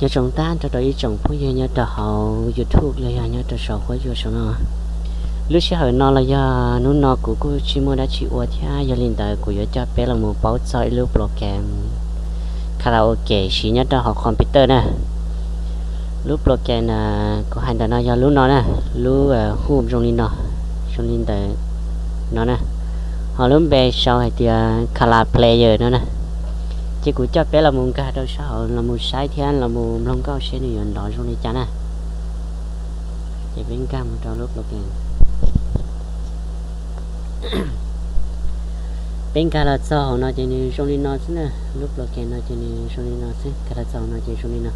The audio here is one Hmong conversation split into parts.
Nyob zoo tag nrho rau ib tsoom phooj ywg nyob rau hauv YouTube los yog nyob rau saum huab cua saum no. Lub sij hawm no los yog hnub no kuv kuj tsis muaj dab tsi ua thiab, yog li ntawd kuv yuav coj peb los mus paub txog ib lub program karaoke siv nyob rau hauv computer na. Lub program kuv hais ntawm no yog lub no na, lub hu zoo li no, zoo li ntawm no na. Ho lub npe sau hais tias Kara Player no na. Ces kuv coj peb los mus nkag rau sab hauv los mus saib thiab los mus mloog nkauj seb nws yuav nrov zoo li cas na. Ces peb nkag mus rau lub program. Peb nkag los txog hauv no ces nws zoo li no xwb na. Lub program no ces nws zoo li no xwb, nkag los txog hauv no ces zoo li no.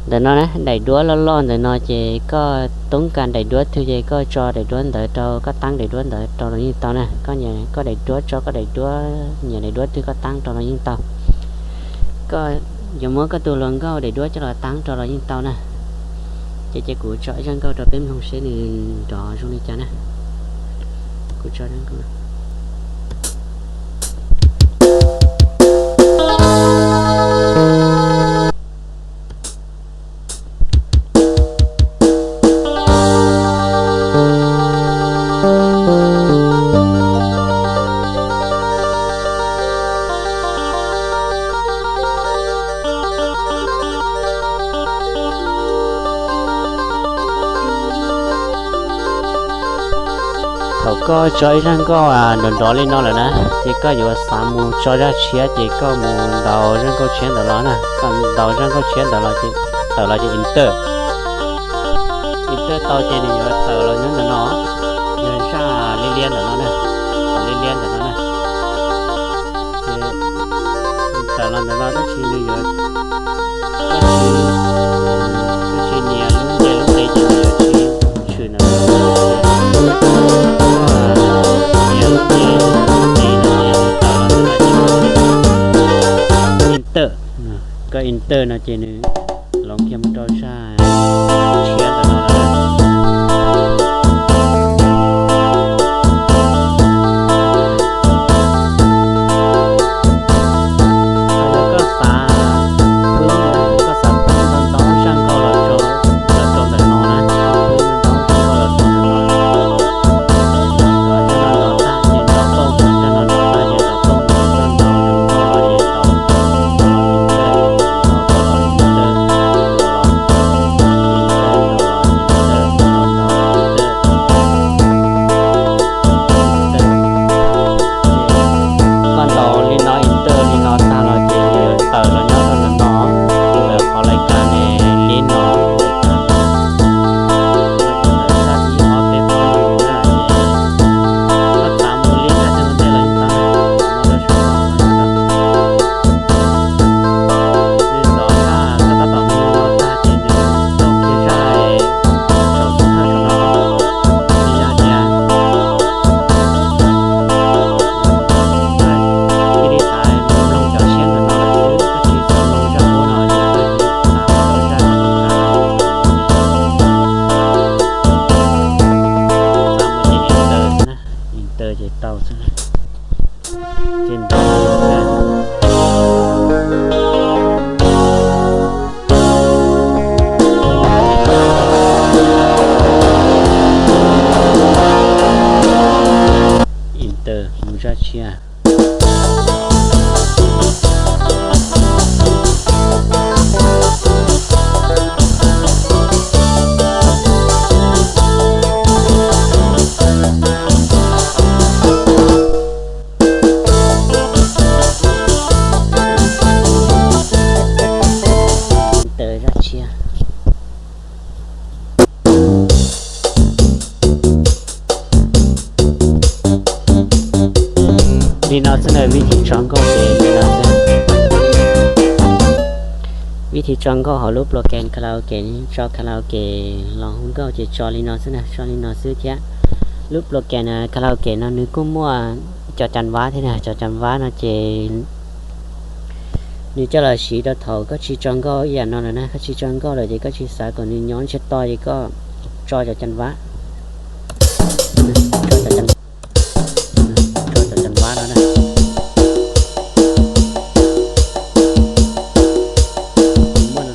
Ntawm no na, daim duab loj loj ntawm no ces koj toob kas daim duab twg ces koj tso daim duab ntawd rau, koj taab daim duab ntawd rau los yeej tau na. Koj nyiam koj daim duab, tso koj daim duab, nyiam daim duab twg koj taab rau los yeej tau. Koj yuav muab koj tus hluas nkauj daim duab coj los taab rau los yeej tau na. Ces, ces kuv tso ib zaj nkauj rau peb mloog seb nws nrov zoo li cas na. Kuv tso zaj nkauj. Thaum koj tso ib zaj nkauj nrov nrov li no lawm na, ces koj yuav xav mus tso zaj tshiab ces koj mus ntaus zaj nkauj tshiab ntawd los na. Koj ntaus zaj nkauj tshiab ntawd los ces tawm los ces enter. Enter tau ces nws yuav tawm los nyob ntawm no, yog zaj liab liab ntawm no na, liab liab ntawm no na. Ces tawm los ntawm no tab sis nws yuav, tab sis, tab sis nias lub npe lub npe ces nws yuav tsis tshwm ntawm no. Nias lub npe lub npe no ces nws tawm los ntawm no ces enter. Koj enter no ces nws los kiag mus rau zaj tshiab ntawm no lawm. Yog koj xav, koj xav ntau ntau zaj nkauj los rau, los rau ntawm no na, ntau zaj nkauj los rau ntawm no. Zaj no los tag ces nrov pauj, zaj no los tag ces nrov pauj, zaj no los tag ces nrov pauj. Koj ntaus li no enter li no tag los ces nws yuav tawm los nyob rau ntawm no, ntawm qhov lais kas ne, li no. Koj xav mus li cas tej ua ntej los yeej tau. Nws ntov zaj koj tab tom mus no tag ces nws tau kiag zaj saum xub thawj saum no, nws yog tias koj cia li xav mloog cov tshiab ntawm no lawm xwb, koj tsis xav mloog zaj ub no ces koj cia li xav mloog zaj no. Xav mus ces enter xwb na, enter ces tau xwb na. Ces ntov enter mus zaj tshiab. Ntawm zaj tshiab li no xwb na, vib thib tso nkauj ces li no xwb. Vib thib tso nkauj hauv lub program karaoke, tso karaoke los hu nkauj ces tso li no xwb na, tso li no xwb thiab. Lub program karaoke no nws kuj muaj cov cam vab thiab na, cov cam vab no ces nws coj los siv rau thaum koj tsis tso nkauj ib yam no lawm na, koj tsis tso nkauj lawm ces koj tsis xav kom nws nyob ntsiag to ces koj tso cov cam vab, tso cov cam, tso cov cam vab no na. Muaj no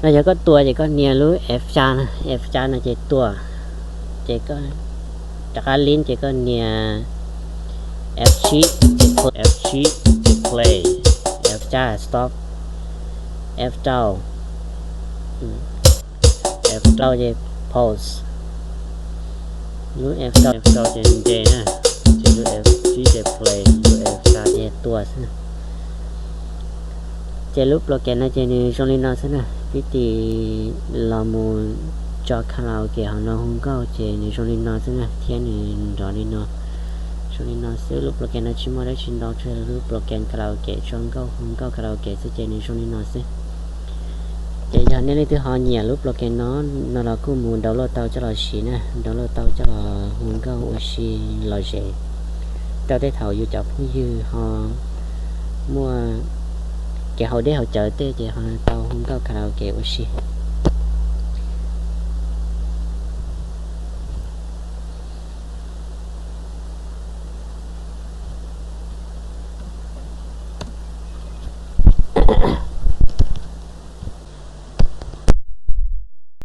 No yog koj tua ces koj nias lub F xya, F xya no ces tua, ces koj rov qab lib ces koj nias F tsib, F tsib ces play, F xya stop, F rau, F rau ces pause, lub F rau, F rau ces nres na, ces lub F tsib ces play, lub F xya ces tua xwb. Ces lub program no ces nws zoo li no xwb na, pib tis los mus tso karaoke hauv no hu nkauj ces nws zoo li no xwb na, thiab nws nrov li no, zoo li no xwb. Lub program no tsis muaj dab tsi ntau, tsuas yog lub program karaoke tso nkauj hu nkauj karaoke xwb ces nws zoo li no xwb. Ces yog nej leej twg ho nyiam lub program no, no los kuj mus download tau coj los siv na, download tau coj los hu nkauj ua si lom zem rau tej thaum yus cov phooj ywg ho muaj kev haus dej haus cawv tej ces ho tau hu nkauj karaoke ua si.